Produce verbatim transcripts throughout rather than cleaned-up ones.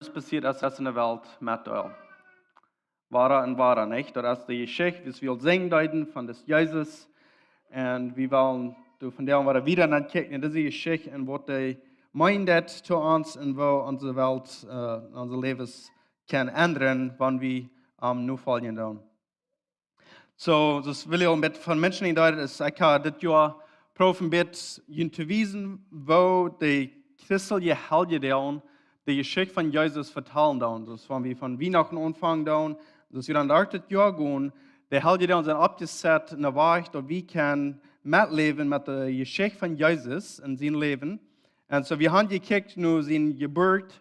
passieet es, es enne Welt met deel. Wada un wada, nich? Daut es de Jeschicht, waut wie aul sinjen deeden von dis Jesus. Un wie wellen doa vondoag wada wieda no kjikjen en dise Jeschicht un waut dee meent to ons un woo onse Welt, äh, onse Läwes kaun endren, wan wie am nofoljen doonen. Soo, daut well ekj aul een bät von Menschen en daut es, ekj hab dit Joa proowen een bät junt to wiesen, woo de christelje Heljedoag de Jeschicht von Jesus vetalen doonen. Daut es, wan wie von Wienachten aunfangen doonen, daut wie dan doa dit Joa gonen, de Heljedoag sent oppjesat en de Wajch, daut wie kjennen metläwen met de Jeschicht von Jesus en sien Läwen. Un soo, wie haben jekjikjt no siene Jeburt,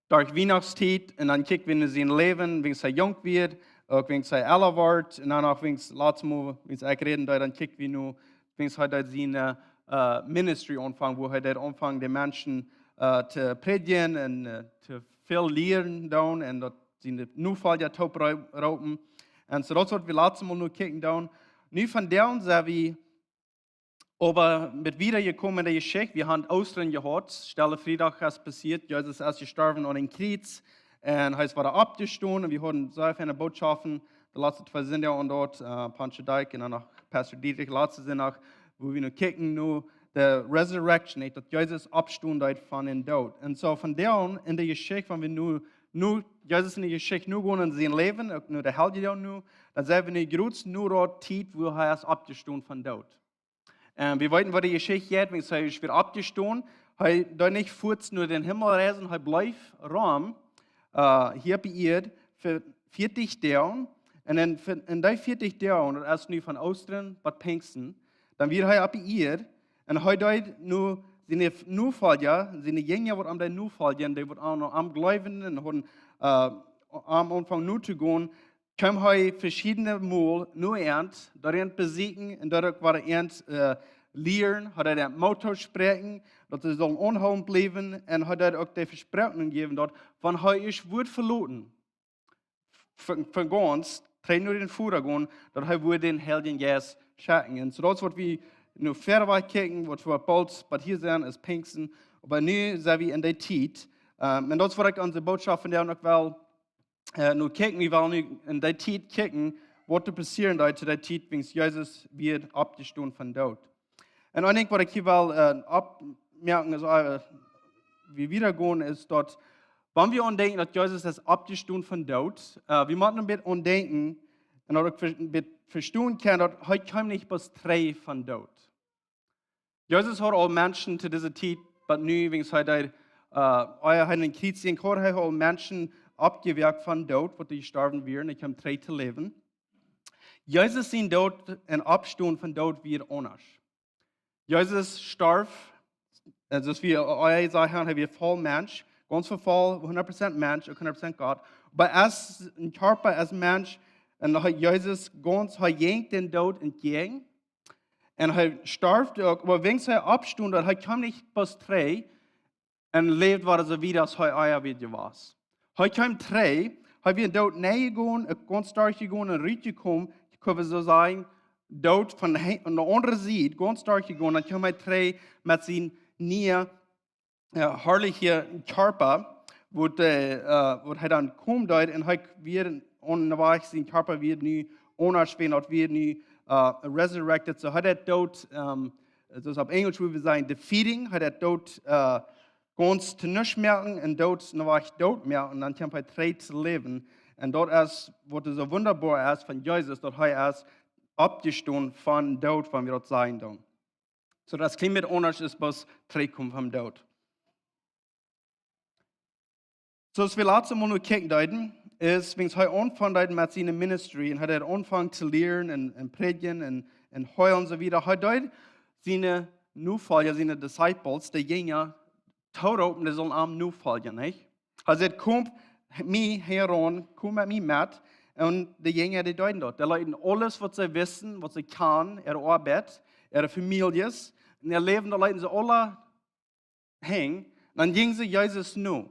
derch Wienachtstiet, un dan kjikj wie no sien Läwen, wiels hee junk wia, uk wiels hee ella wort, un dan uk wiels, latst mol, wiels ekj räden deed, dan kjikj wie no, wiels hee deed siene, äh, ministry aunfangen, wua hee deed aunfangen, de Menschen, äh, to prädjen un, äh, to väl lieren doonen un daut siene Nofolja toop roo-, roopen. Un soo daut es waut wie latst mol no kjikjen doonen. Nu vondoag sent wie oba met wieda jekomen en de Jeschicht. Wie haben Oostren jehaut, Stelle Friedach es passieet, Jesus es jestorwen aun een Kjriez un hee es wada oppjestonen. Un wie haben sea feine Botschaften, de latste twee Sindach aun doa, äh, Pancho Dyke un dan noch Pastor Dietrich latsten Sindach, wua wie nu kjikjen no de Resurrection, nich, daut Jesus oppstonen deed von dän Doot. Un soo vondoag en de Jeschicht, wan wie nu, nu Jesus en de Jeschicht nu gonen en sien Läwen, uk no de Heljedoag nu, dan sent wie nu krakjt no de Tiet, wua hee es oppjestonen von Doot. Un wie weeten, woo de Jeschicht jeit, wiels hee es wada oppjestonen. Hee deed nich fuaz no dän Himmel reisen, hee bleef rom, äh, hia opp de Ieed fa vieetich Doag. Un en, en dee vieetich Doag, daut es nu von Oostren bat Pinjsten, dan wia hee opp de Ieed. Un hee deed nu siene Nofolja, siene Jinja, waut am deeden nofoljen, dee waut aun am jleewden un hauden, äh, am aunjefongen no to gonen, kjeem hee veschiedne Mol no an, deed an besieekjen un deed uk wada an, äh, lieren, haud an Moot toospräakjen, daut see sullen aunhoolent bliewen, un hee deed uk de Vespräakjunk jäwen, daut wan hee ieescht wudd veloten, von, von gaunz, trigj no dän Voda gonen, daut hee wudd dän Heiljen Jeist schekjen. Un soo daut es waut wie nu wieda kjikjen, waut wie boolt, waut hia sent, es Pinjsten, oba nu sent wie en dee Tiet, ähm, un daut es waut ekj aun de Bootschoft vondoag uk well äh, nu kjikjen, wie wellen nu en dee Tiet kjikjen, waut doa passieren deed to dee Tiet, wiels Jesus wia oppjestonen von Doot. Un een Dinkj, waut ekj hia well, äh, oppmoakjen, es, äh, wie wieda gonen, es daut, wan wie aun denkjen, daut Jesus es oppjestonen von Doot, äh, wie motten een bät aun denkjen, un daut uk ve-, een bät vestonen kjennen, daut hee kjeem nich bloos trigj von Doot. Jesus haud aul Menschen to dise Tiet, bat nu, wiels hee deed, äh, ea hee en Kjriez jinkj, haud hee aul Menschen oppjewakjt von Doot, waut dee jestorwen wieren, un kjeem trigj to läwen. Jesus sien Doot un Oppstonen von Doot wia aundasch. Jesus storf, äh, soo aus wie, äh, ea jesajcht haben, hee wia voll Mensch, gaunz voll, hundat Prozent Mensch, uk hundat Prozent Gott. Oba aus een Kjarpa, aus Mensch, un hee, Jesus gaunz, hee jinkj dän Doot entjäajen. Un hee storf uk, oba wiels hee oppstunt, daut hee kjeem nich bloos trigj un läwd wada soo wieda aus hee ea wia jewast. Hee kjeem trigj, hee wia en Doot nenjegonen, uk gaunz derchjegonen un rutjekomen, ekj kaun soo sajen, Doot von he-, aun de aundre Sied, gaunz derchjegonen, dan kjeem hee trigj met sien niea äh, harlichen Kjarpa, waut, äh, äh, waut hee dan komen deed, un hee wia aun de Wajch, sien Kjarpa wia nu aundasch, wia daut wia nu, äh, resurrected. Soo hee deed Doot, ähm, daut es opp Enjlisch wudd wie sajen, defeating, hee deed Doot, äh, gaunz to nuscht moaken un Doot en de Wajch doot moaken, un dan kjeem hee trigj to läwen. Un daut es, waut soo wundaboa es von Jesus, daut hee es oppjestonen von Doot, wan wie daut sajen doonen. Soo daut es kjlien bät aundasch aus bloos trigjkomen vom Doot. Soo aus wie latst mol nu kjikjen deeden, es, wiels hee aunfunk deed met siene ministry un hee deed aunfangen to lieren un, un prädjen un, un heelen un soo wieda. Hee deed siene Nofolja, siene disciples, de Jinja, tooroopen, dee sullen am nofoljen, nich? Hee säd: "Komt mie hinjaraun, komt met mie met." Un de Jinja, dee deeden daut. Dee leeten aules, waut see wisten, waut see kunnen, äare Oabeit, äare Famieljes, un äa Läwen, daut leeten see aula hinjen. Dan jinjen see Jesus no.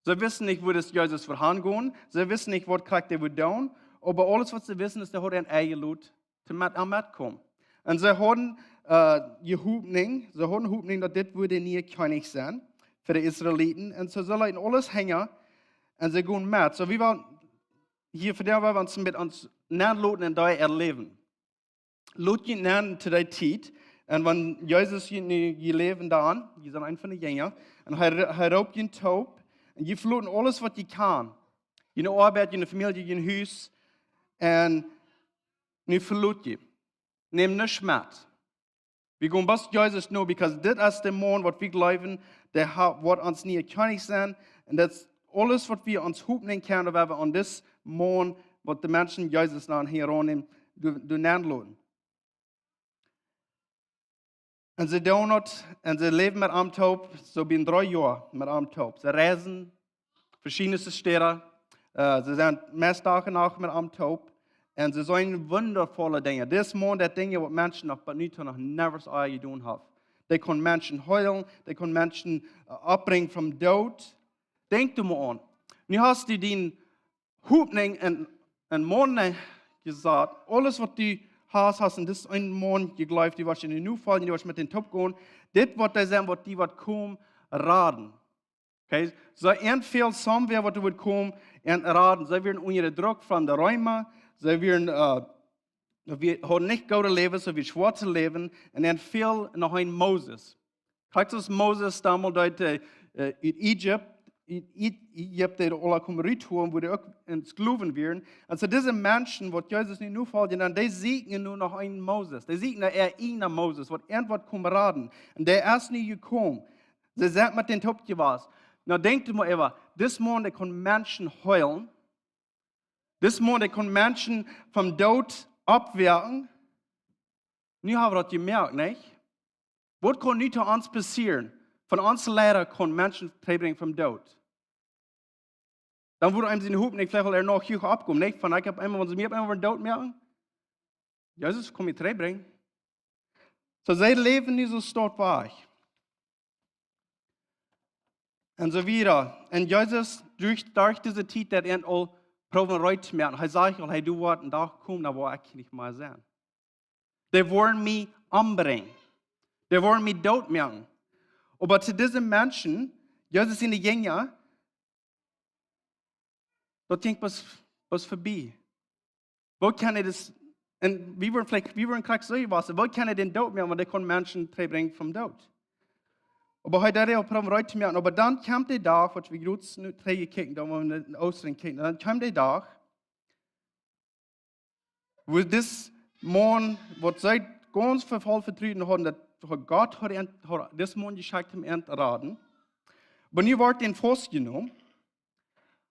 See wisten nich, wua dis Jesus wia hanjegonen. See wisten nich, waut krakjt hee wudd doonen. Oba aules, waut see wisten, es, dee haud an enjelot to met am metkomen. Un see hauden, äh, de Hopninj, see hauden Hopninj, daut dit wudd de niea Kjennich sennen fa de Israeliten. Un soo, see leeten aules hinja Un see gonen met. Soo, wie wellen hia vondoag, wie wellen ons met ons nenloten en dee äa Läwen. Lot junt nenn to dee Tiet. Un wan Jesus junt nu jun Läwen dan, jie sent een von de Jinja, un hee, hee roopt junt toop, un jie veloten aules waut jie kjennen. June Oabeit, june Famielje, jun Hus, un nu velot jie. Nämt nuscht met. Wie gonen bloos Jesus no, because dit es de Maun waut wie jleewen, dee ha-, woat ons niea Kjennich sennen. Un daut es aules waut wie ons Hopninj kjennen, wan wie aun disen Maun, waut de Menschen Jesus nanen, hia aunnämen, doo, doo nenloten. Un see doonen daut, un see läwen met am toop, soo bie dree Joa met am toop. See reisen veschiedne Städen, äh, see sent meist Dach un Nacht met am toop. Un see seenen wundavolle Dinja. Dis Maun deed Dinja waut Menschen noch, bat nu too noch never ea jedonen haben. Dee kunn Menschen heelen, dee kunn Menschen, äh, oppbrinjen vom Doot. Denkj doa mol aun. Nu hast du dien Hopninj en, en Maun, äh, jesat. Aules waut du hast, hast en disen eenen Maun jejleeft, dee woascht nu foljen, dee woascht met dän toop gonen. Dit woat dee sennen, waut die woat komen raden. Okay? Soo, en väl somewhere waut doa woat komen un raden. See wieren unja dän Druck von de Reema. See wieren, äh, wie hauden nich goodet Läwen, soo wie schwoaret Läwen. Un en väl noch een Moses. Krakjt soo aus Moses donmols deed, äh, äh, ut Ägipten, ut, ut Ägipten, dee aula komen rutholen, wua dee uk en Sklowen wieren. Un soo dise Menschen, waut Jesus nu nofoljen, un dee sieekjen nu noch een Moses. Dee sieekjen nu eenen Moses, waut an woat komen raden. Un dee es nu jekomen. See sent met dän toop jewast. Nu denkjt mol äwa, dis Maun, dee kunn Menschen heelen. Dis Maun, dee kunn Menschen vom Doot oppwakjen. Nu hab wie daut jemoakt, nich? Waut kunn nu to ons passieren? Von onse Leida kunn Menschen trigjbrinjen vom Doot. Dan wudd eenem siene Hopninj veleicht aul noch huach oppkomen, nich? Von, ekj hab eemol, wan see mie opp eemol wudden doot moaken, Jesus kaun mie trigjbrinjen. Soo, see läwen nu soo stolt wajch. Un soo wieda. Un Jesus, derch, derch dise Tiet, daut hee aul proowen reed to moaken. Hee säd aul, hey, doa woat een Dach komen, dan woa ekj nich mea sennen. Dee woaren mie ombrinjen. Dee woaren mie doot moaken. Oba to dise Menschen, Jesus siene Jinja, daut jinkj bloos, bloos verbie. Woo kaun hee daut, un wie wieren veleicht, wie wieren krakjt soo jewast, woo kaun hee dän doot moaken, wan dee kunn Menschen trigjbrinjen vom Doot? Oba hee deed aul proowen reed to moaken. Oba dan kjeem de Dach, waut wie jrods nu trigjjekjikjt, dan wan wie no Oostren kjikjen, dan kjeem de Dach, wua dis Maun, waut see gaunz voll Vetruen hauden, daut Gott haud an, haud dis Maun jeschekjt om an to raden. Oba nu woat hee faustjenomen.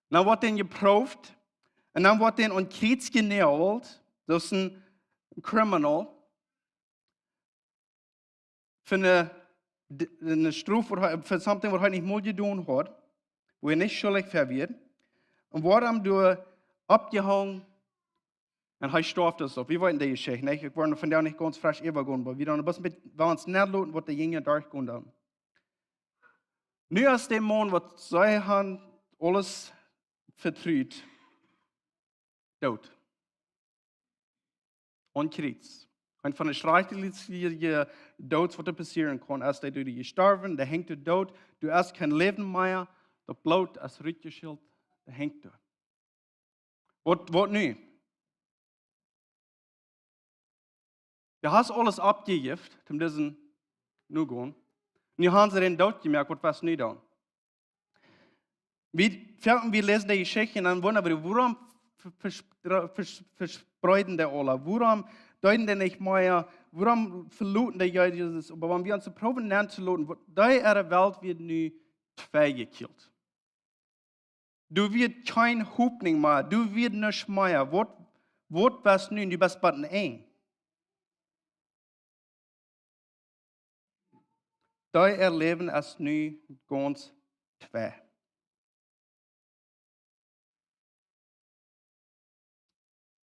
Dan woat hee jeprooft. Un dan woat hee aum Kjriez jenault. Daut es een criminal. Fa eene, eene Strof, waut hee, fa something, waut hee nich mol jedonen haud, wua hee nich schuldich fa wia. Un woat doa oppjehongen un hee storf doa. Wie weeten dee Jeschicht, nä? Ekj well vondoag nich gaunz fresch äwagonen, oba wie dan bloos met, wie ons nenloten, waut de Jinja derchgonen dan. Nu es de Maun, waut see hauden aules vetrut, doot. Aum Kjriez. Eent von de schrajchtlichste Doots, waut doa passieren kaun, es daut dee jestorwen, dee henjt doa doot, doa es kjeen Läwen mea, daut Bloot es rutjeschelt, dee henjt doa. Waut, waut nu? Du hast aules oppjejäft, om disen nogonen. Nu haben see dän doot jemoakt, waut woascht nu doonen? Wie, foaken wie läsen dee Jeschicht un dan wundren wie, wuarom ve-, ve-, ve-, vespreeden dee aula? Wuarom deeden dee nich mea? Wuarom veloten dee Jesus? Oba wan wie ons proowen nenntoloten, waut, dee äare Welt wia nu tweijekjielt. Du wieescht kjeen Hopninj mea, du wieescht nuscht mea. Waut, waut woascht nu, du best bie een Enj. Dee äa Läwen es nu gaunz twei.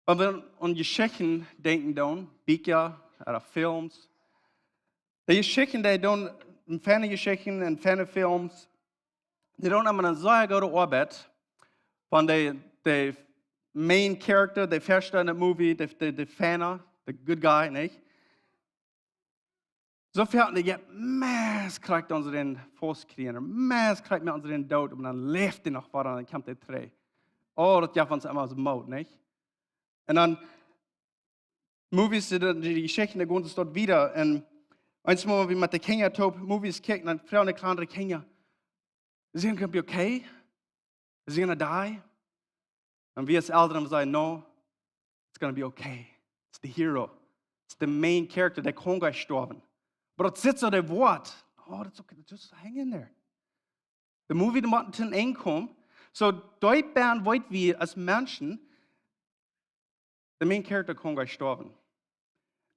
Wan wie aun Jeschichten denkjen dan, Bieekja ooda Films, de Jeschichten, dee doonen, feine Jeschichten un feine Films, dee doonen emma eene sea goode Oabeit von de, de main character, de ieeschte en de movie, de, de, de feine, de good guy, nich? Soo väl, dee jeft meist krakjt ons dän faust kjrieen, meist krakjt met ons dän doot, un dan läft dee noch wieda, dan kjemt dee trigj. Oh, daut jeft ons emma soo Moot, nich? Un dan Movies, dee, dee, dee Jeschichten, dee gonen soo wieda. Un eemol, wan wie met de Kjinja toop Movies kjikjen, dan froagen de kjlandre Kjinja: "Is it gonna be okay? Is he gonna die?" Un wie aus Elren sajen: "No, it's gonna be okay. It's the hero. It's the main character. Dee kaun nich stoawen." But it's, it's the what? Oh, that's okay. Just hang in there. De Movie, dee mott to een Enj komen. Soo, doa bie weet wie aus Menschen, de main character kaun nich stoawen.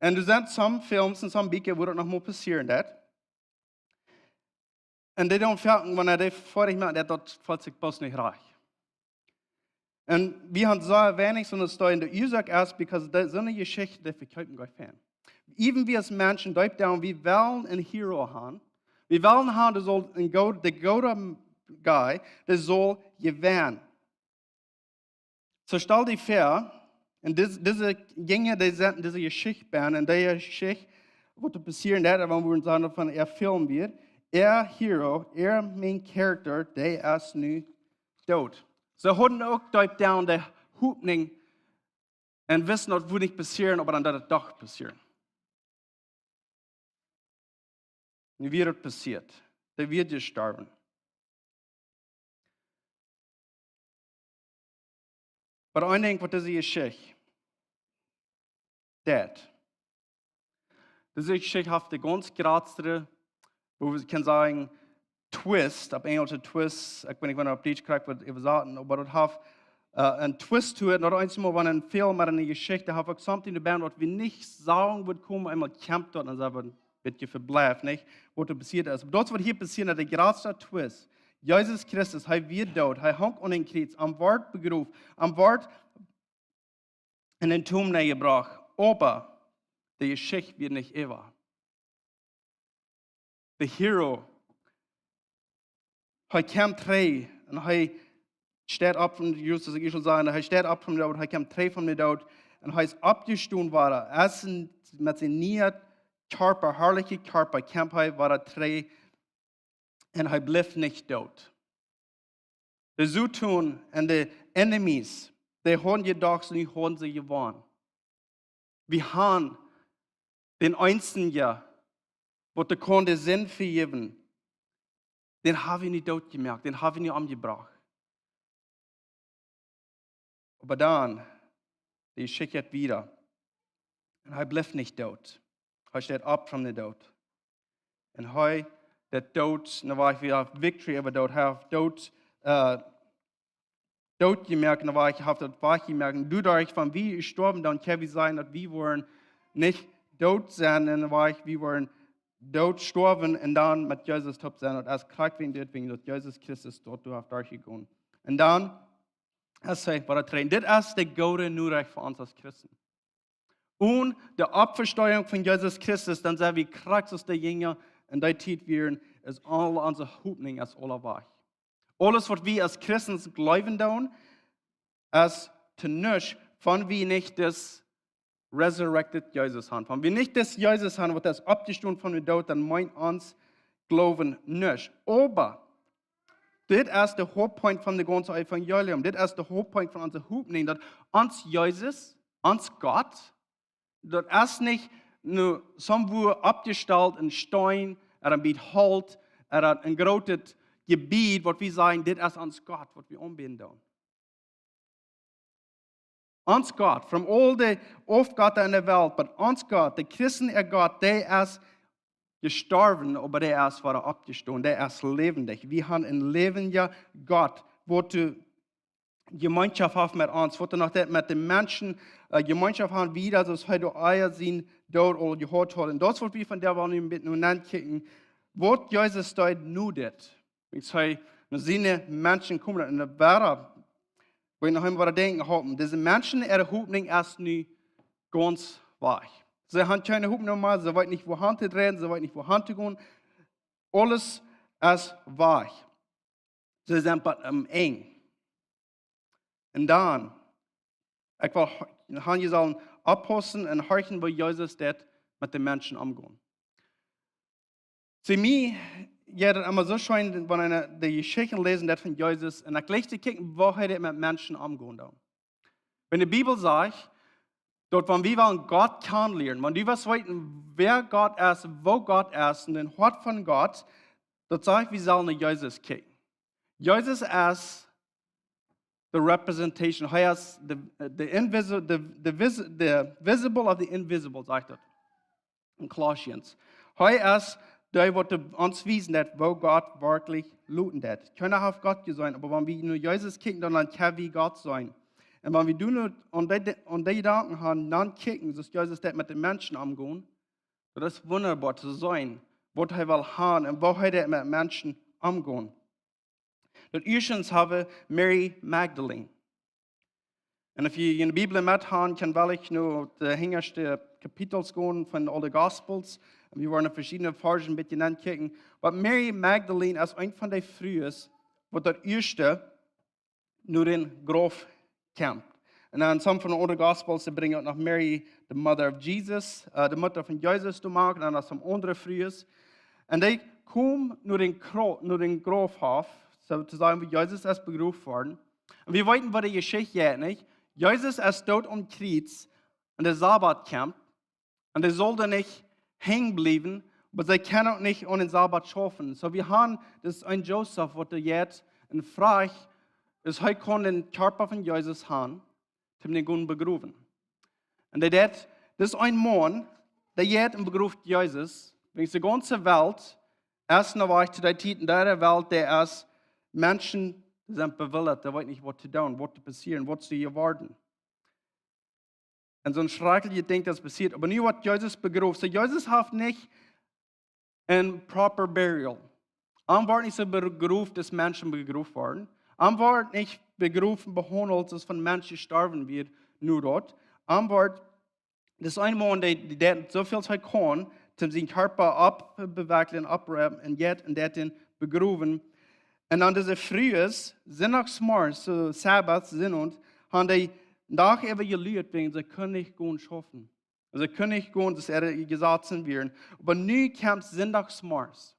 Un doa sent some Films un some Bieekja, wua daut noch mol passieren deit. Un dee doonen foaken, wan dee foadich moaken, daut, daut felt sikj bloos nich rajcht. Un wie haben soo weinich soone Story, un de Uasoak es, because dee, soone Jeschichten, dee vekjeepen goa fein. Even wie aus Menschen, deep down, wie wellen een Hero haben. Wie wellen haben, dee saul een good, de gooda guy, dee saul jewennen. Soo stal die väa, un dis-, dise Dinja, dee sent en dise Jeschicht bie, un dee Jeschicht, waut doa passieren deit, wan wie sajen von äa Film wia, äa Hero, äa main character, dee es nu doot. See hauden uk deep down de Hopninj un wisten, daut wudd nich passieren, oba dan deed daut doch passieren. Nu wia et passieet. Dee wia jestorwen. Oba een Dinkj, waut dise Jeschicht deit. Dise Jeschicht haft de gaunz jratste, woo wie kjennen sajen, Twist, opp Enjlisch Twist, ekj weet nich, woo daut opp Dietsch krakjt woat äwasaut, oba daut haft, äh, een Twist to it. Daut eensjemol, wan een Film ooda eene Jeschicht haft uk something doabie, waut wie nich sajen, woat komen, eemol kjemt daut, dan sent wie een bät vebleeft, nich? Waut doa passieet es. Oba daut es, waut hia passieet, de jratste Twist. Jesus Christus, hee wia doot, hee hunk aun een Kjriez, am wort begroft, am wort en dän Tomb nenjebrocht, oba de Jeschicht wia nich äwa. De Hero, hee kjemt trigj un hee steit opp von, just aus ekj ieescht säd, hee steit opp vom Doot, hee kjemt trigj vom Doot un hee es oppjestonen wada. Aus een, met sienen nieen Kjarpa, harlichen Kjarpa, kjemt hee wada trigj un hee blift nich doot. De Soton un de enemies, dee hauden jedocht, nu hauden see jewonnen. Wie haben dän eensjen, waut kaun de Sind vejäwen, dän hab wie nu doot jemoakt, dän hab wie nu omjebrocht. Oba dan, dee Jeschicht jeit wieda. Un hee blift nich doot. Hee steit opp vom Doot. Un hee, daut Doot, nu wia hee, haft victory äwa Doot, hee haft Doot, äh, doot jemoakt, nu wia hee, haft daut wajch jemoakt. Un doaderch, wan wie jestorwen, dan kjenn wie sajen, daut wie woaren nich doot sennen, un wia hee, wie woaren doot stoawen un dan met Jesus toop sennen. Daut es krakjt wäajen dit, wäajen daut Jesus Christus doa, doa haft derchjegonen. Un dan, aus hee wada trigj. Dit es de goode Norecht fa ons aus Christen. Onen de Oppstounk von Jesus Christus, dan sent wie krakjt aus de Jinja en dee Tiet wieren, es aul onse Hopninj es aula wajch. Aules, waut wie aus Christen jleewen doonen, es to nuscht, wan wie nich dis resurrected Jesus haben. Wan wie nich dis Jesus haben, waut es oppjestonen vom Doot, dan meent ons Gloowen nuscht. Oba dit es de Hauptpunkt von de gaunze Evangelium. Dit es de Hauptpunkt von onse Hopninj, daut ons Jesus, ons Gott, daut es nich nu somewhere oppjestalt en Steen, ooda en bät Holt, ooda en grootet Jebied, waut wie sajen, dit es ons Gott, waut wie aunbäden doonen. Ons Gott, from all de Aufjetta en de Welt, but ons Gott, de Christen äa Gott, dee es jestorwen, oba dee es wada oppjestonen, dee es läwendich. Wie haben een läwendja Gott, waut de Jemeenschoft haft met ons, waut hee noch deit met de Menschen, äh, Jemeenschoft haben, wieda, soo aus hee doa ea sien Doot aul jehaut haud. Un daut es, waut wie vondoag wellen nu met nu ankjikjen, waut Jesus deed nu dit. Wan hee no siene Menschen kjeem, un doa wia, wua ekj noch emma wada denkjen halpen. Dise Menschen, äare Hopninj es nu gaunz wajch. See haben kjeene Hopninj mea, see weeten nich, wua han to dreien, see weeten nich, wua han to gonen. Aules es wajch. See sent bie een Enj. Un dan, ekj well ha-, haben jie sellen oppaussen un horchen, woo Jesus deit met de Menschen omgonen. Fa mie jeit daut emma soo scheen, wan eena de Jeschichten läsen deit von Jesus un dan jlikj to kjikjen, woo hee daut met Menschen omgonen deed. Wan de Bibel sajcht, daut wan wie wellen Gott kjanen lieren, wan du west weeten, wäa Gott es, woo Gott es, un daut Hoat von Gott, daut sajcht, wie sellen no Jesus kjikjen. Jesus es de representation. Hee es de, de, invisi de, de, vis de visible of the invisible, sajcht daut en Colossians. Hee es dee, waut de, ons wiesen deit, woo Gott werkjlich luten deit. Kjeena haft Gott jeseenen, oba wan wie no Jesus kjikjen, dan, dan kjenn wie Gott seenen. Un wan wie doonen aun dee, aun dee Jedanken gonen, dan kjikjen, soo aus Jesus deit met de Menschen omgonen, daut es wundaboa to seenen, waut hee well haben un woo hee deit met Menschen omgonen. Daut ieeschtens haben wie Mary Magdalene. Un wan jie june Bibel met haben, dan well ekj no de hinjaschte Kapitels gonen von aule Gospels. Un wie woaren veschiedne Varzen een bät nenkjikjen. Oba Mary Magdalene es eent von de Frues, waut daut ieeschte no dän Grauf kjemt. Un dan some von de aundre Gospels, see brinjen uk noch Mary, the mother of Jesus, äh, de Mutta von Jesus, to moaken, un dan noch some aundre Frues. Un dee komen no dän Kro-, no dän Graufhoff, soo to sajen, wua Jesus es begroft worden. Un wie weeten, waut de Jeschicht jeit, nich? Jesus es doot aum Kjriez, un de Sabbat kjemt, un dee sull doa nich henjen bliewen, oba see kjennen uk nich aun dän Sabbat schaufen. Soo, wie haben dis een Josef, waut doa jeit un froagt, aus hee kaun dän Kjarpa von Jesus haben, toom dän gonen begrowen. Un dee deit, dis een Maun, dee jeit un begrooft Jesus, wiels de gaunze Welt es enne Wajch to dee Tiet, enne Welt, dee es, Menschen sent bewildat, dee weeten nich, waut to doonen, waut to passieren, waut es hia jeworden. Un soon schrakjlichet Dinkj, daut passieet. Oba nu woat Jesus begroft. Soo, Jesus haft nich een proper burial. Am woat nich soo begroft, aus Menschen begroft woaren. Am woat nich begroft, behaundelt, aus wan Menschen jestorwen wieren, nu doa. Am woat, dis een Maun, dee, dee deit soo väl aus hee kaun, toom sienen Kjarpa oppbewakjlen, oppriemen un jeit un deit dän begrowen. Un dan dise Frues, Sindachsmorjes, soo Sabbat, Sinnowent, haben dee Dach äwa jeluat, wäajen see kunnen nich gonen schaufen. See kunnen nich gonen, daut äare Jesazen wieren. Oba nu kjemt Sindachsmorjes.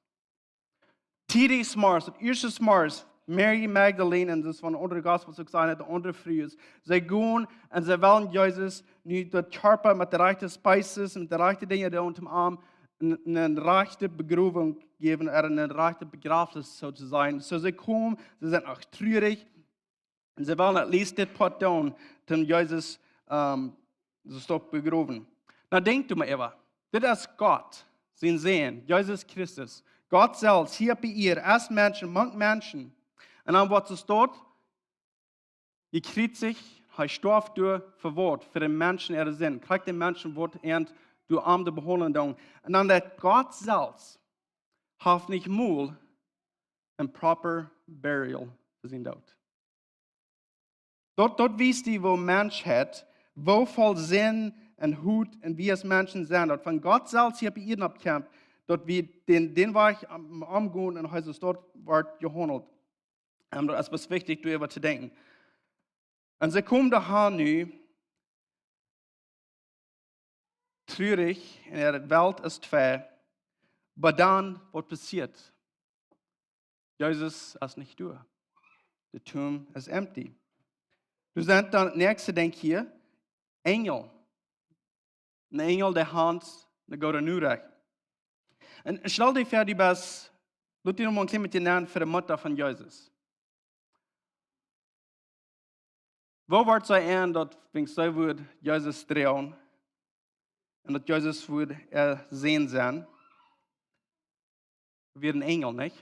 Tiedich zemorjes, daut ieeschte zemorjes, Mary Magdalene, un daut es von de aundre Gospels uk sennen, de aundre Frues, see gonen un see wellen Jesus nu daut Kjarpa met de rajchte Spices un met de rajchte Dinja doonen, toom am eene, eene rajchte Begrowunk jäwen, ooda een rajchtet Bejrafnis, soo to sajen. Soo see komen, see sent uk trurich, un see wellen at least dit Poat doonen, toom Jesus, ähm, soo stoakj begrowen. Nu denkj mol äwa, dit es Gott, sien Sän, Jesus Christus. Gott selfst, hia opp de Ieed, es Mensch, mank Menschen. Un dan woat hee doa jekjriezicht, hee storf doa fa waut, fa de Menschen äare Sind. Krakjt de Menschen, waut an doa aum behaundlen doonen. Un dan daut Gott selfst haft nich mol een proper burial fa sienen Doot. Daut, daut wiest die, woo Menschheit, woo voll Sind un Hut un wie aus Menschen sent. Daut wan Gott selfst hia opp de Ieed kjemt, daut wie dän, dän Wajch aum, aum gonen un hee soo doa woat jehaundelt. Un daut es waut wichtich, doaräwa to denkjen. Un see komen doa han nu, trurich, un äare Welt es twei. Oba dan, waut passieet? Jesus es nich doa. De Tomb es empty. Doa sent dan, näakjste Dinkj hia, Enjel. Een Enjel, dee haft eene goode Norecht. Un stal die väa, du best, lot die noch mol een kjlien bät nämen fa de Mutta von Jesus. Woo woat see aun, daut, wan see wudd Jesus droagen, un daut Jesus wudd äa Sän sennen, wia een Enjel, nich?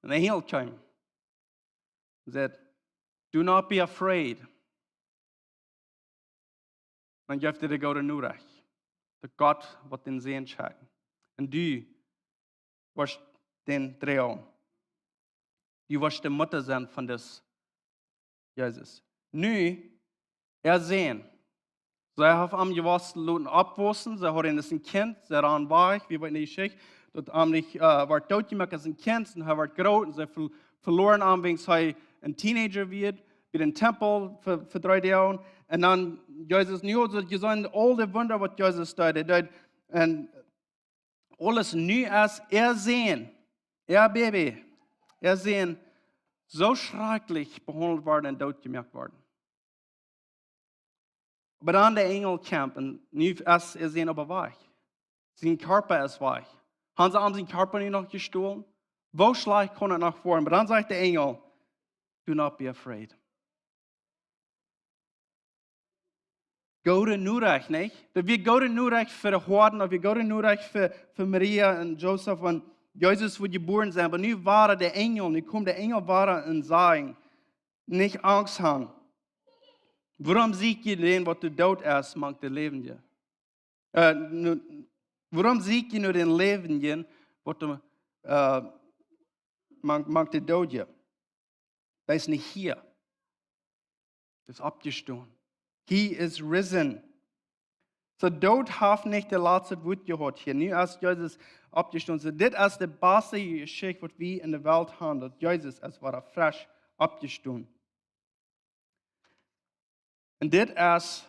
Een Enjel kjeem. Said, "Do not be afraid." Dan jeef hee de goode Norecht, daut Gott woat dän Sän schekjen. Un du woascht dän droagen. Du woascht de Mutta sennen von dis Jesus. Nu, äa Sän. See haft am jewast loten oppwaussen, see haud am aus een Kjint, see rand wajch, wie weeten de Jeschicht, daut am nich, äh, woat dootjemoakt aus een Kjint, un hee woat groot, un see ver-, veloaren am, wiels hee een Teenager wia, bie dän Tempel fa, fa dree Doag. Un dan Jesus, nu haud see jeseenen, aul de Wunda, waut Jesus deed, hee deed, un Aules nu es äa Sän, äa Baby, äa Sän soo schrakjlich behaundelt worden un dootjemoakt worden. Oba dan de Enjel kjemt un nu es äa Sän opp de Wajch. Sien Kjarpa es wajch. Han see am sien Kjarpa nu noch jestolen? Woo schlajcht kaun et noch woaren? Oba dan sajcht de Enjel: "Do not be afraid." Goode Norecht, nich? Daut wia goode Norecht fa de Hoaden, daut wia goode Norecht fa, fa Maria un Josef, wan Jesus wudd jebuaren sennen. Oba nu wia de Enjel, nu kjeem de Enjel wada un säd: "Nich Angst han. Wuarom sieekjt jie dän, waut doot es, mank de Läwendje? Äh, nu, wuarom sieekjt jie nu dän Läwendjen, waut doot, äh, mank, mank de Doodje? Dee es nich hia. Dee es oppjestonen. He is risen." Soo, Doot haft nich daut latste Wuat jehaut hia. Nu es Jesus oppjestonen. Soo, dit es de baste Jeschicht, waut wie enne Welt han, daut Jesus es wada fresch oppjestonen. Un dit es,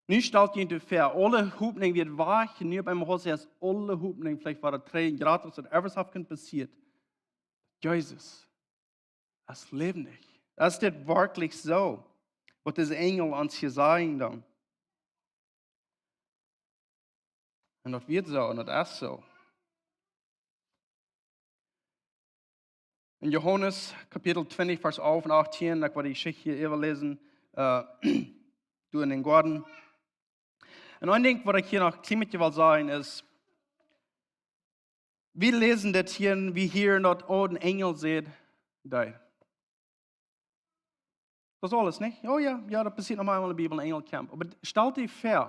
nu stalt junt väa, aule Hopninj wia wajch, nu opp eemol es aule Hopninj veleicht wada trigj, jrod aus daut ever haft kunt passieren. Jesus es läwendich. Es dit werkjlich soo, waut dise Enjel ons hia sajen dan? Un daut wia soo, un daut es soo. En Johanes Kapitel twintich, Varsch alf un achtieen, ekj well dee Jeschicht hia äwaläsen, äh, doa en dän Goaden. Un een Dinkj, waut ekj hia noch een kjlien bät well sajen, es, wie läsen dit hia, wie hieren daut, oh, een Enjel säd daut. Daut es aules, nich? Oh jo, jo, daut passieet noch mau eemol enne Bibel, een Enjel kjemt. Oba stalt die väa,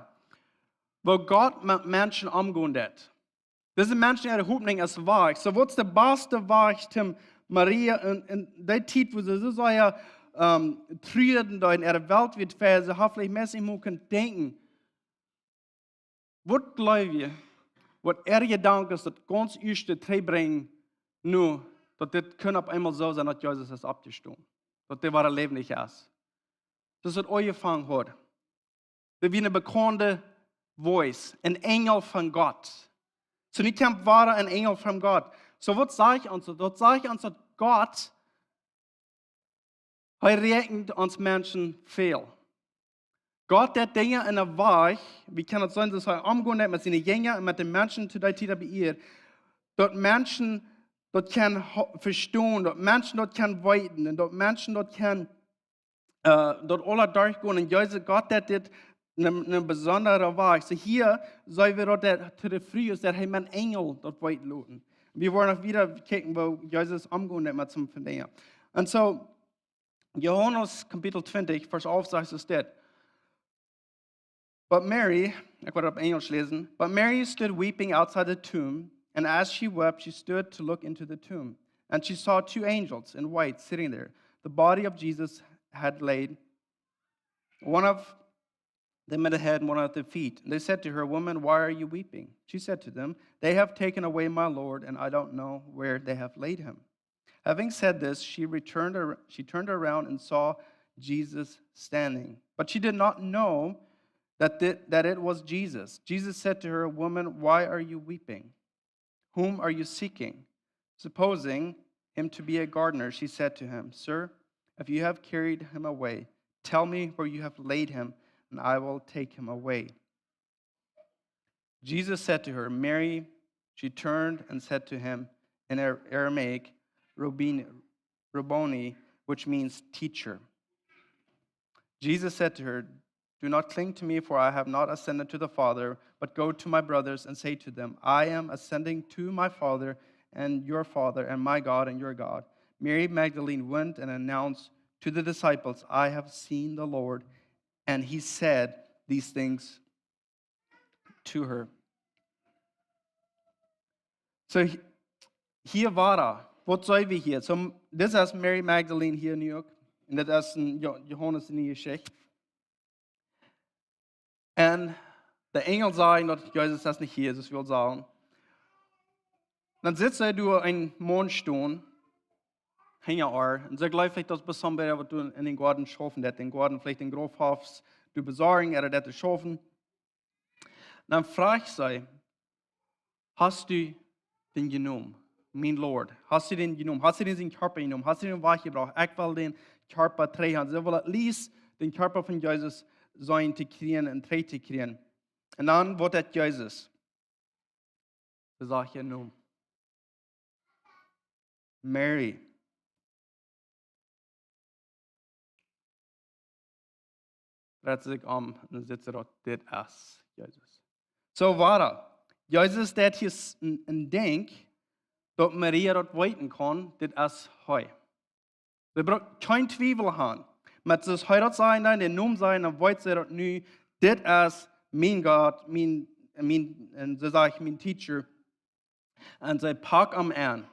woo Gott met Menschen omgonen deed. Dise Menschen äare Hopninj es wajch. Soo, waut es de baste Wajch, om Maria en, en dee Tiet, wua see soo sea, ähm, truaden doa en äare Welt wia, wua see haft veleicht meist nich mol kunt denkjen, waut jleew jie, waut äare Jedanken es, daut gaunz ieeschte trigj brinjen, nu, daut dit kunn opp eemol soo sennen, daut Jesus es oppjestonen, daut dee wada läwendich es? Daut es waut aunjefongen haud. Daut wia eene bekaunde Voice, een Enjel von Gott. Soo, nu kjemt wada een Enjel von Gott. Soo, waut sajcht ons daut? Daut sajcht ons, daut Gott, hee räakjent ons Menschen väl. Gott deit Dinja en een Wajch, wie kjennen daut seenen, daut hee omgonen deit met siene Jinja un met de Menschen to dee Tiet bie ea, daut Menschen daut kjennen ho-, vestonen, daut Menschen daut kjennen weeten un daut Menschen daut kjennen, äh, daut aula derchgonen. Un Jesus, Gott deit dit en een, en een besondren Wajch. Soo hia seenen wie daut, daut to de Fru es, daut hee met een Enjel daut weet loten. Wie woaren noch wieda kjikjen, woo Jesus omgonen deit met soone Dinja. Un soo, Johanes Kapitel twintich, Varsch alf sajcht es dit. But Mary, ekj woa opp Enjlisch läsen, but Mary stood weeping outside the tomb, and as she wept, she stood to look into the tomb. And she saw two angels in white sitting there. The body of Jesus had laid, one of them at the head, one at the feet. And they said to her, "Woman, why are you weeping?" She said to them, "They have taken away my Lord, and I don't know where they have laid him." Having said this, she returned, ar-, she turned around and saw Jesus standing. But she did not know that thi-, that it was Jesus. Jesus said to her, "Woman, why are you weeping? Whom are you seeking?" Supposing him to be a gardener, she said to him, "Sir, if you have carried him away, tell me where you have laid him, and I will take him away." Jesus said to her, "Mary." She turned and said to him in Ar-, Aramaic, "Rabboni," Rabboni, which means teacher. Jesus said to her, "Do not cling to me, for I have not ascended to the Father, but go to my brothers and say to them, 'I am ascending to my Father and your Father, and my God and your God.'" Mary Magdalene went and announced to the disciples, "I have seen the Lord," and he said these things to her. Soo, hi-, hia wia, waut seenen wie hia? Soo, dit es Mary Magdalene hia nu uk. Un dit es en Jo-, Johanes siene Jeschicht. Un de Enjel säd daut Jesus es nich hia, Jesus well sajen. Dan sitt see doa een Maun stonen, hinja äa. Un see jleeft veleicht daut es besonda waut doa en dän Goaden schaufen deit, dän Goaden veleicht dän Grofhoff to besorjen, ooda daut to schaufen. Dan froagt see, Hast du dän jenomen, mien Lord? Hast du dän jenomen? Hast du dän sienen Kjarpa jenomen? Hast du dän wajchjebrocht? Ekj well dän Kjarpa trigj han. See wullen at least dän Kjarpa von Jesus seenen to kjrieen un trigj to kjrieen. Un dan woat daut Jesus. Dee sajcht äa Nomen: Mary. Dreit sikj om un sitt see daut: Dit es Jesus. Soo wada, Jesus deit hia s-, een, een Dinkj, daut Maria daut weeten kaun: Dit es hee. See brukt kjeen Twiewel han. Met soo aus hee daut sajen deed, dän Nomen sajen, dan weet see daut nu: Dit es mien Gott, mien, mien, un see sajcht: Mien Teacher. Un see pakt am aun.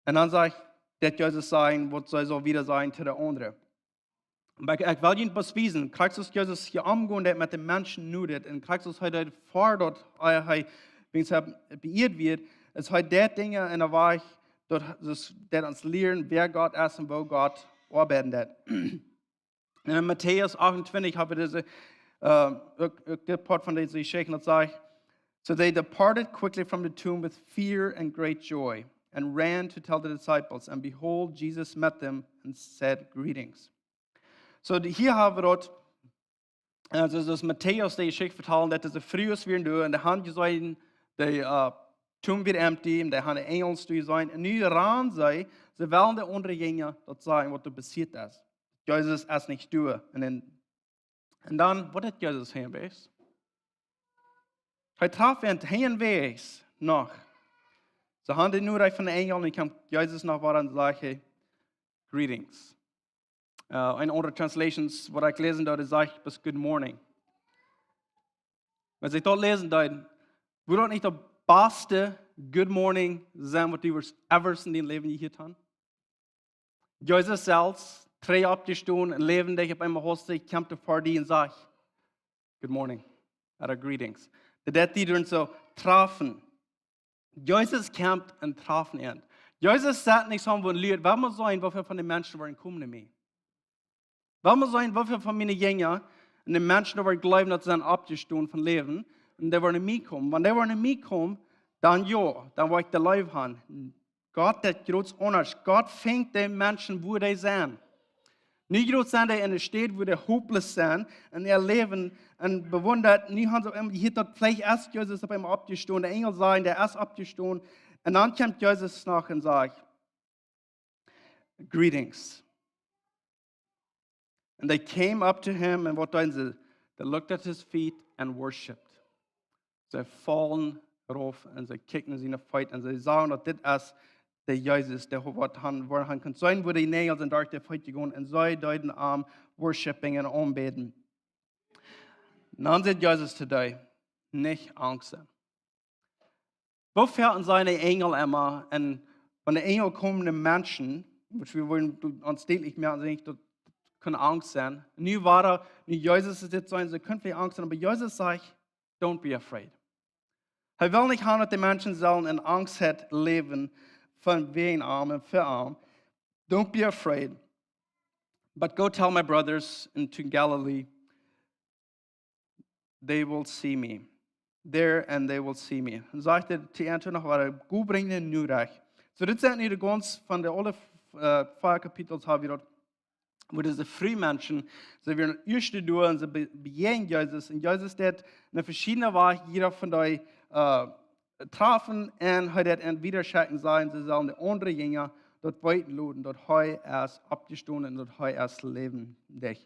Un dan sajcht, deit Jesus sajen, waut see saul wieda sajen to de aundre. Oba ekj, ekj well junt waut wiesen. Krakjt soo aus Jesus hia omgonen deit met de Menschen nu dit, un krakjt soo aus hee daut ver daut, hee, hee, wiels hee beieet wort, es hee deit Dinja en de Wajch, daut, daut, daut ons lieren, wäa Gott es un woo Gott oabeiden deit. Un en Matäus achtuntwintich hab wie dise, äh, uk, uk dit Poat von dise Jeschicht, daut sajcht: So they departed quickly from the tomb with fear and great joy, and ran to tell the disciples. And behold, Jesus met them and said: Greetings. Soo, dee, hia hab wie daut, äh, soo aus Matäus dee Jeschicht vetalen, daut dise Frues wieren doa un dee han jeseenen, dee, äh, Tomb wia empty, un dee han de Enjels doa jeseenen. Un nu rannen see, see wellen de aundre Jinja daut sajen, waut doa passieet es. Jesus es nich doa. Un dan, un dan, waut deit Jesus hia unjawäajes? Hee traf an hia unjawäajes noch. See han de Norecht von de Enjel un kjemt Jesus noch wada un sajcht hee: Greetings. Äh, en aundre Translations, waut ekj läsen deed, dee sajcht bloos: Good morning. Aus ekj daut läsen deed, wudd daut nich daut baste Good morning sennen, waut du wurscht ever en dien Läwen jehieet han? Jesus selfst, trigj oppjestonen un läwendich, opp eemol hastich kjemt hee ver die un sajcht: Good morning. Ooda: Greetings. Daut deit die dan soo trafen. Jesus kjemt un traft an. Jesus sajcht nich soo: Woo lud, well mol seenen, woo väl von de Menschen woaren komen no mie. Well mol seenen, woo väl von miene Jinja un de Menschen, dee woaren jleewen, daut see sent oppjestonen vom Läwen, un dee woaren no mie komen. Wan dee woaren no mie komen, dan jo, dan woa ekj dee leef han. Gott deit jrod aundasch. Gott finjt de Menschen, wua dee sent. Nu jrod sent dee en eene Städ, wua dee hopeless sent en äa Läwen, un bewundat, nu han see am, hia daut Fleesch es Jesus opp eemol oppjestonen, de Enjel sajen, dee es oppjestonen. Un dan kjemt Jesus noch un sajcht: Greetings. And they came up to him, and waut deeden see? They looked at his feet and worshipped. See followed him, un see kjikjten no siene Feet, un see sagen, daut dit es de Jesus, dee waut han, wua han kunt seenen, wua de Näajel sent derch de Feet jegonen, un see deeden am worshipping un aunbäden. Dan sajcht Jesus to dee: Nich angst sennen. Woo foaken sajen de Enjel emma, un wan de Enjel komen no Menschen, waut wie wellen ons däajlich moakjen, saj ekj, daut kaun Angst sennen. Nu wada, nu Jesus es dit, sajen see, kaun veleicht Angst sennen, oba Jesus sajcht: Don't be afraid. Hee well nich han, daut de Menschen sellen en Angst läwen von wäajen am un fa am. Don't be afraid, but go tell my brothers in, to Galilee, they will see me there, and they will see me. Un sajcht hee to an noch wada: Go brinj de Norecht. Soo, dit sent nu de gaunz von de aule, äh, vea Kapitels ha wie daut, wua dise Fru Menschen, see wieren ieescht doa un see be-, bejäajnen Jesus. Un Jesus deit en veschiedne Wäaj jieda von dee, äh, trafen, un hee deit an wieda schekjen, sajen, see sellen de aundre Jinja daut weeten loten, daut hee es oppjestonen un daut hee es läwendich.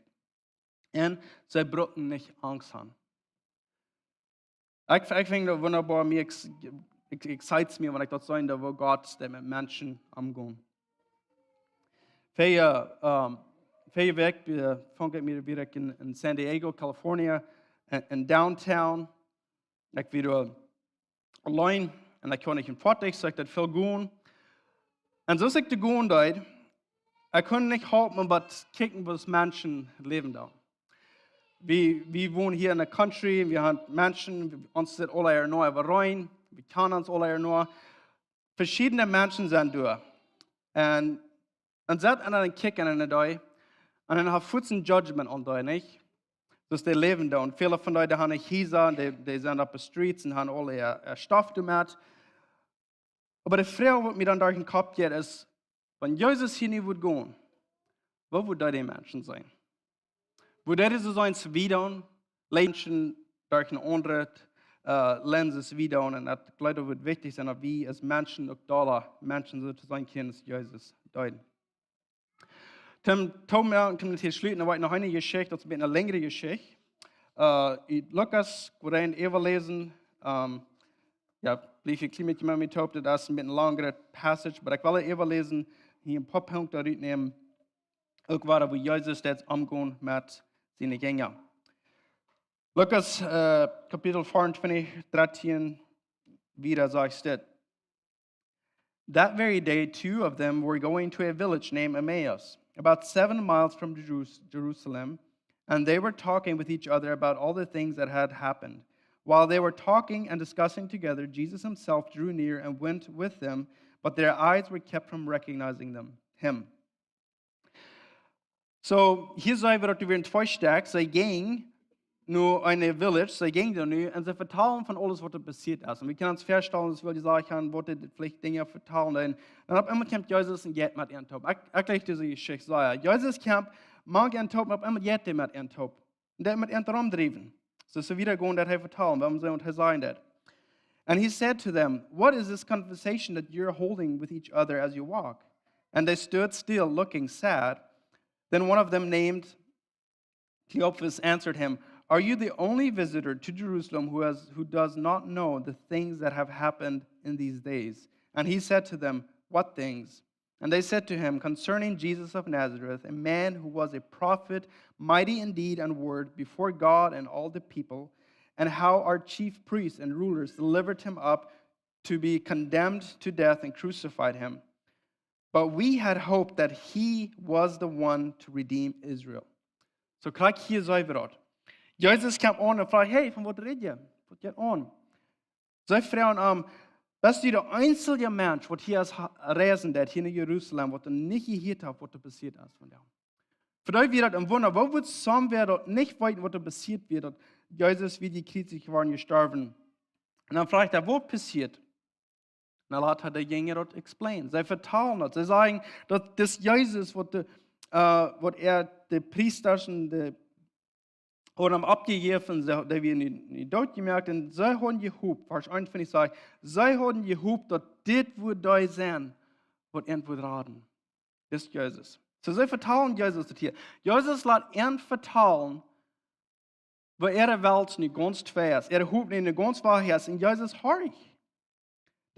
Un see bruckten nich Angst han. Ekj, ekj finj daut wundaboa, mie ex-, ex-, excites mie, wan ekj daut seenen doo, woo Gott deit met Menschen omgonen. Väaje, ähm, väaje Wäakj, äh, funk ekj mie wada en, en San Diego, California, en, en downtown. Ekj wia doa auleen un ekj haud nich een Foatich, soo ekj deed väl gonen. Un soo aus ekj doa gonen deed, ekj kunn nich halpen, oba kjikjen, woo Menschen läwen dan. Wie, wie wonen hia en de country, wie han Menschen, ons sent aule hia no äwarein, wie kjanen ons aule hia no. Veschiedne Menschen sent doa. Un, un sat aun een kjikjen en dee, un dan haft fuaz een judgment aun dee, nich? Soo aus dee läwen doa. Un väle von dee, dee haben nich Hiesa, dee, dee sent oppe streets un haben aule äa, äa Stoff doamet. Oba de Froag, waut mie dan derch dän Kopp jeit, es, wan Jesus hia nu wudd gonen, woo wudd dee de Menschen seenen? Wudd dee soo sennen aus wie dan, Menschen derch een aundret, äh, Lens aus wie dan? Un daut, ekj jleew, daut woat wichtich sennen, daut wie aus Menschen uk doa Menschen soo to sennen kjennen aus Jesus deed. Toom, toom, jo, toom hia schluten, dan woa ekj noch eene Jeschicht, daut es een bät eene lenjre Jeschicht. Äh, ut Lukas, ekj woa dän äwaläsen. Ähm, jo, bliew een kjlien bät met mie toop, daut es een bät een langret Passage, oba ekj well äwaläsen, hia een poa Punkten rutnämen, uk wada, woo Jesus daut aunjeit met siene Jinja. Lukas, äh, Kapitel vierundzwanzig, dreizehn, wieda sajcht et: That very day, two of them were going to a village named Emmaus, about seven miles from Jerus-, Jerusalem, and they were talking with each other about all the things that had happened. While they were talking and discussing together, Jesus himself drew near and went with them, but their eyes were kept from recognizing them, him. Soo, hia seenen wie daut doa wieren twee Stekj. See jinjen no eene village, see jinjen doa nu un see vetalen von aules, waut doa passieet es. Un wie kjennen ons väastalen, daut wie dee Sachen haben, waut dee veleicht Dinja vetalen. Un dan opp eemol kjemt Jesus un jeit met an toop. Ekj, ekj jleich dise Jeschicht soo, jo. Jesus kjemt, mank an toop, un opp eemol jeit hee met an toop. Un deit met an romdriewen. Soo, soo wieda gonen, daut hee vetalen, wuarom soo, waut hee sajen deit. And he said to them, "What is this conversation that you're holding with each other as you walk?" And they stood still, looking sad. Then one of them, named Cleopas, answered him, "Are you the only visitor to Jerusalem who has, who does not know the things that have happened in these days?" And he said to them, "What things?" And they said to him, "Concerning Jesus of Nazareth, a man who was a prophet, mighty in deed and word before God and all the people, and how our chief priests and rulers delivered him up to be condemned to death and crucified him. But we had hoped that he was the one to redeem Israel." Soo krakjt hia seenen wie daut. Jesus kjemt aun un froagt: "Hey, von waut räd jie? Waut jeit aun?" See froagen am: "Best du de eensje Mensch, waut hia es ha-, reisen deit, hia no Jerusalem, waut doa nich jehieet haft, waut doa passieet es vondoag?" Fa dee wia daut een Wunda, woo wudd soon wäa daut nich weeten, waut doa passieet wia, daut Jesus wia jekjriezicht worden, jestorwen. Un dan froagt hee: "Waut passieet?" Na, lot hee de Jinja daut explain. See vetalen daut. See sajen daut dis Jesus, waut de, äh, waut äa de Priesta un de hauden am oppjejäft, see, dee wia nu, nu doot jemoakt. Un see hauden jehopt, Varsch eenuntwintich sajcht, see hauden jehopt, daut dit wudd dee sennen, waut an wudd raden. Dis Jesus. Soo, see vetalen Jesus daut hia. Jesus lot an vetalen, woo äare Welt nu gaunz twei es, äare Hopninj nu gaunz wajch es, un Jesus horcht.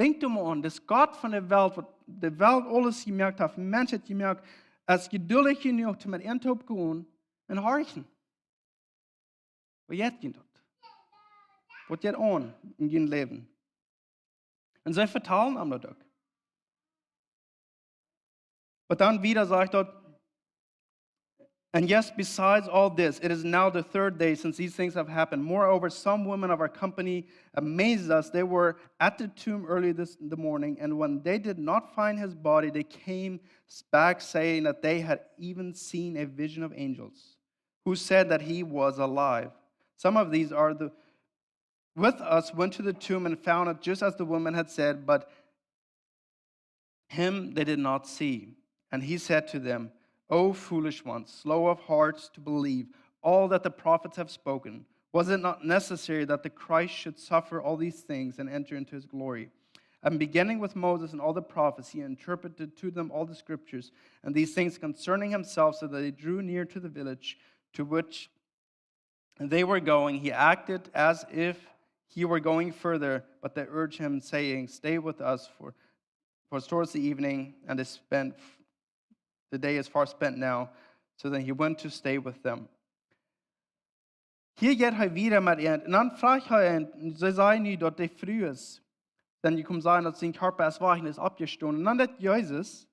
Denkj doa mol aun, dis Gott von de Welt, waut de Welt aules jemoakt haft, Menschheit jemoakt, es jeduldich jenuach, om met an toop gonen un horchen. Waut jeit junt daut? Waut jeit aun en jun Läwen? Un see vetalen am daut uk. Oba dan wieda sajcht daut: "And yes, besides all this, it is now the third day since these things have happened. Moreover, some women of our company amazed us. They were at the tomb early this, in the morning, and when they did not find his body, they came back saying that they had even seen a vision of angels who said that he was alive. Some of these are the, with us went to the tomb and found it just as the women had said, but him they did not see." And he said to them, "O foolish ones, slow of hearts to believe all that the prophets have spoken, was it not necessary that the Christ should suffer all these things and enter into his glory?" And beginning with Moses and all the prophets, he interpreted to them all the scriptures and these things concerning himself, so that they drew near to the village to which they were going. He acted as if he were going further, but they urged him, saying, "Stay with us, for, for towards the evening, and they spent, the day is far spent now." So then he went to stay with them. Hia jeit hee wieda met an. Un dan froagt hee an, see sajen nu daut dee Fru es. Dan jie kjennen sajen daut sien Kjarpa es wajch un es oppjestonen. Un dan daut Jesus,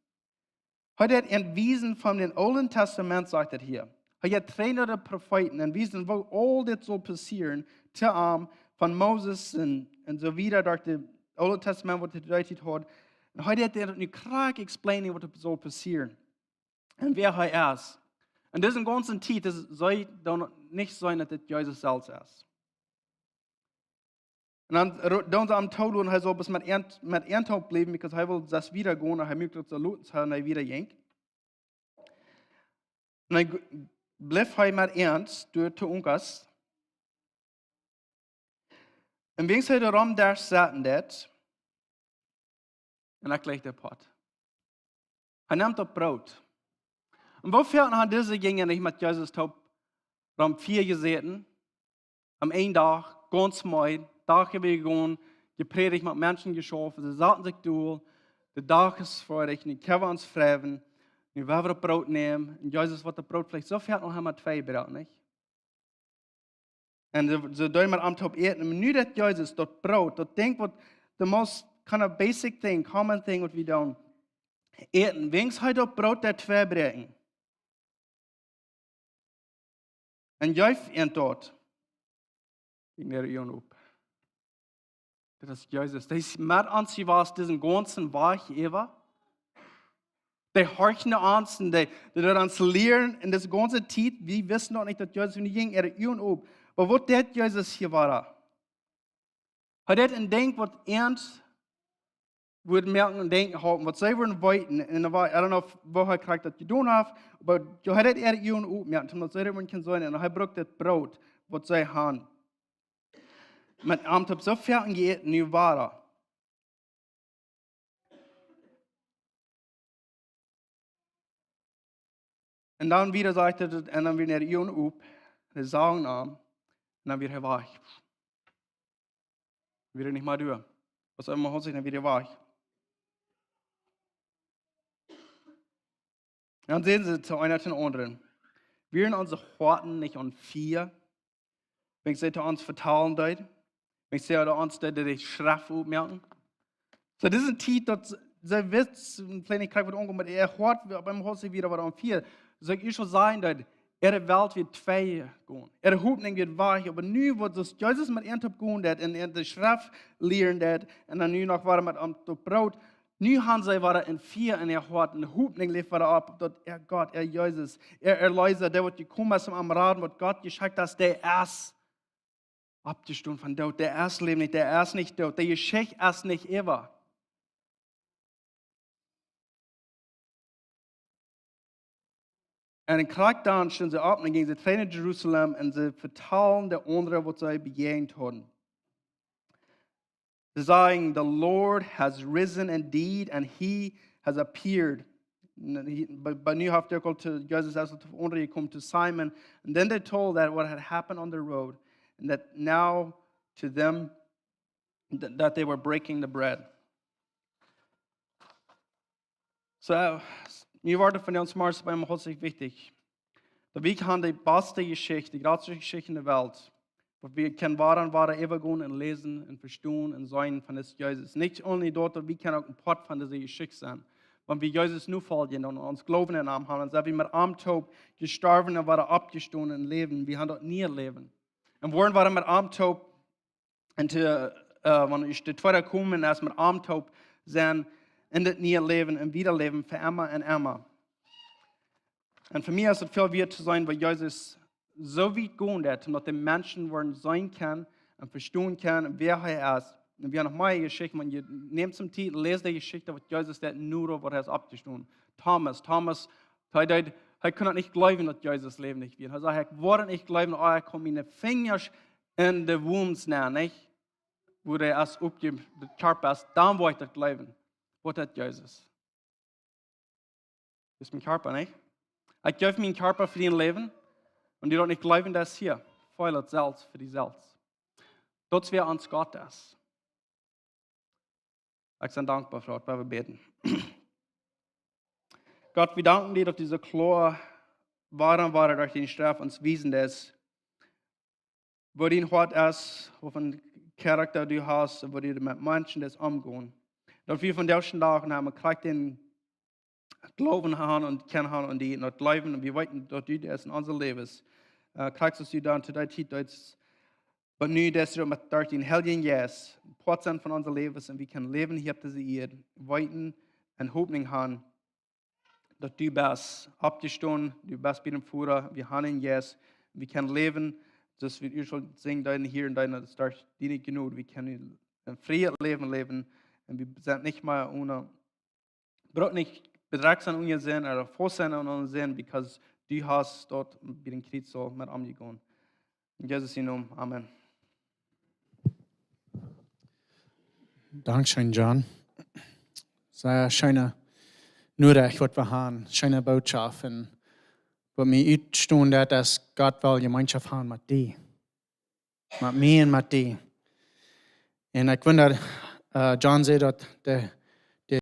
hee deit an wiesen von dän Oolen Tastament, sajcht et hia. Hee jeit trigj no de Profeeten un wiesen, woo aul dit saul passieren, to am, von Moses un, un soo wieda, derch daut Oole Tastament, waut hee doa haud. Un hee deit an nu krakjt explainen, waut saul passieren. Un wäa hee es. En dise gaunze Tiet es, see dan nich seenen, daut dit Jesus selfst es. Un dan ro-, doonen see am toloten, hee saul bloos met an, met an toop bliewen, because hee wull selfst wieda gonen, un hee muak daut soo lud, un hee wieda jinkj. Un dan g-, blift hee met an doa to unkas. Un wiels hee doa rom doa sitten deed, un hee kjrieech de Pot. Hee nemt daut Broot. Un woo väl hauden dise Jinja nich met Jesus toop rom Fia jesäten? Aun eenen Dach, gaunz meed, Dach äwa jegonen, jeprädicht, met Menschen jeschauft, see saten sikj dol, de Dach es foadich, nu kjenn wie ons freien, nu woa wie daut Broot nämen, un Jesus woat daut Broot veleicht soo väl noch emol twee broaken, nich? Un see, see deeden met am toop äten, un nu deed Jesus daut Broot, daut Dinkj waut, the most kind of basic thing, common thing waut wie doonen, äten, wiels hee daut Broot deed twee bräakjen. Un jeef an daut. Ekj neem junt opp. Daut es Jesus. Dee es met ons jewast disen gaunzen Wajch äwa. Dee horcht no ons un dee, dee deed ons lieren en dise gaunze Tiet. Wie wisten noch nich, daut Jesus nu jinkj, äare Uagen opp. Oba waut deed Jesus hia wada? Hee deed een Dinkj waut ons wudd moaken un denkjen halpen, waut see wudden weeten. Un dan wa-, I don't know, woo hee krakjt daut jedonen haft, oba jo, hee deed äare Uagen oppmoaken, soo daut see daut wudden kjennen seenen. Un hee brukt daut Broot, waut see hauden, met am toop soo väl jeäten, nu wada. Un dan wada sajcht et, un dan wada äare Uagen opp, dee sagen am, un dan wada hee wajch. Wada nich mea doa. Waut emma haud sikj dan wada wajch. Dan säden see to eena, to dän aundren: Wieren onse Hoaten nich aun Fia, wan hee to ons vetalen deed? Wan hee to ons deed de Schreft oppmoaken? Soo, dise Tiet, daut see wisten, veleicht nich krakjt waut aungonen, oba äa Hoat wia opp eemol haud sikj wada waut aun Fia. Soo, ekj saul sajen, daut äare Welt wia twee jegonen. Äare Hopninj wia wajch, oba nu woat, soo aus Jesus met an toop gonen deed un, un de Schreft lieren deed, un dan nu noch wada met am toop broot, nu hauden see wada een Fia en äa Hoat, eene Hopninj leeft wada opp, daut äa Gott, äa Jesus, äa Erleesa, dee waut jekomen es, om am raden, waut Gott jeschekjt haft, dee es oppjestonen vom Doot. Dee es läwendich, dee es nich doot. De Jeschicht es nich äwa. Un krakjt dan stunden see opp un jinjen see trigj no Jerusalem un see vetalen de aundre waut see bejäajent hauden. See säden: "The Lord has risen indeed, and he has appeared." Un hia, bie, bie nu haft hee uk aul to, Jesus es aul to aundre jekomen, to Simon. And then they told that what had happened on the road, and that now to them, th-, that they were breaking the bread. Soo, mie wort vondoag zemorjes bie mie sea wichtich, daut wie kjennen de baste Jeschicht, de jratste Jeschicht en de Welt, waut wie kjennen wada un wada äwagonen un läsen un vestonen un seenen von dis Jesus. Nich only daut, daut wie kjennen uk een Poat von dise Jeschicht sennen. Wan wie Jesus nofoljen un ons Gloowen en am haben, dan sent wie met am toop jestorwen un wada oppjestonen un läwen. Wie haben daut niee Läwen. Un woaren wada met am toop un to, äh, wan ekj de tweede komen, es met am toop sennen en daut niee Läwen un wieda läwen fa emma un emma. Un fa mie es et väl wieet to seenen, woo Jesus soo wiet gonen deed, daut de Menschen woaren seenen kjennen un vestonen kjennen, wäa hee es. Un wie haben noch mea Jeschicht, wan jie nämen Tiet, läst de Jeschicht, waut Jesus deed, nu waut hee es oppjestonen. Thomas, Thomas, hee deed, hee kunn daut nich jleewen, daut Jesus läwendich wia. Hee säd: "Ekj woa daut nich jleewen, ea ekj kaun miene Finjasch en de Wunden nämen, nich? Wua dee es oppje-, de Kjarpa es, dan woa ekj daut jleewen." Waut deed Jesus? Dit es mien Kjarpa, nich? Ekj jeef mienen Kjarpa fa dien Läwen. Un dee daut nich jleewen, daut es hia. Feel et selfst fa die selfst. Daut es wäa ons Gott es. Ekj sie dankboa fa daut, wan wie bäden. Gott, wie danken die, daut du soo kloa wada un wada derch diene Schreft ons wiesen deist, woo dien Hoat es, waut fa Charakta du hast, woo du met Menschen deist omgonen. Daut wie vondoag dän Dach haben, krakjt dän Gloowen haben un kjennen haben aun die, un daut jleewen, un wie weeten, daut du daut en onse Läwes, äh, krakjt soo aus du dan to dee Tiet deedst, oba nu daut du met derch dän Heiljen Jeist een Poat sennen von onse Läwes, un wie kjennen läwen hia opp dise Ieed, weeten un Hopninj haben, daut du best oppjestonen, du best bie dän Voda, wie haben en Jesus, wie kjennen läwen, daut wie ieescht sent, deine hia un deine, daut es diene Jnod, wie kjennen en frieet Läwen läwen un wie sent nich mea onen, brucken nich bedrekjt sennen onen Sind ooda faust sennen onen Sind, because du hast doa bie dän Kjriez aul met omjegonen. En Jesus sienen Nomen, amen. Dankscheen, John. Sea scheene Norecht, waut wie haben. Scheene Botschaft. Un waut mie utstonen deit, es, Gott well Jemeenschoft haben met die. Met mie un met die. Un ekj wunda, äh, John säd, daut de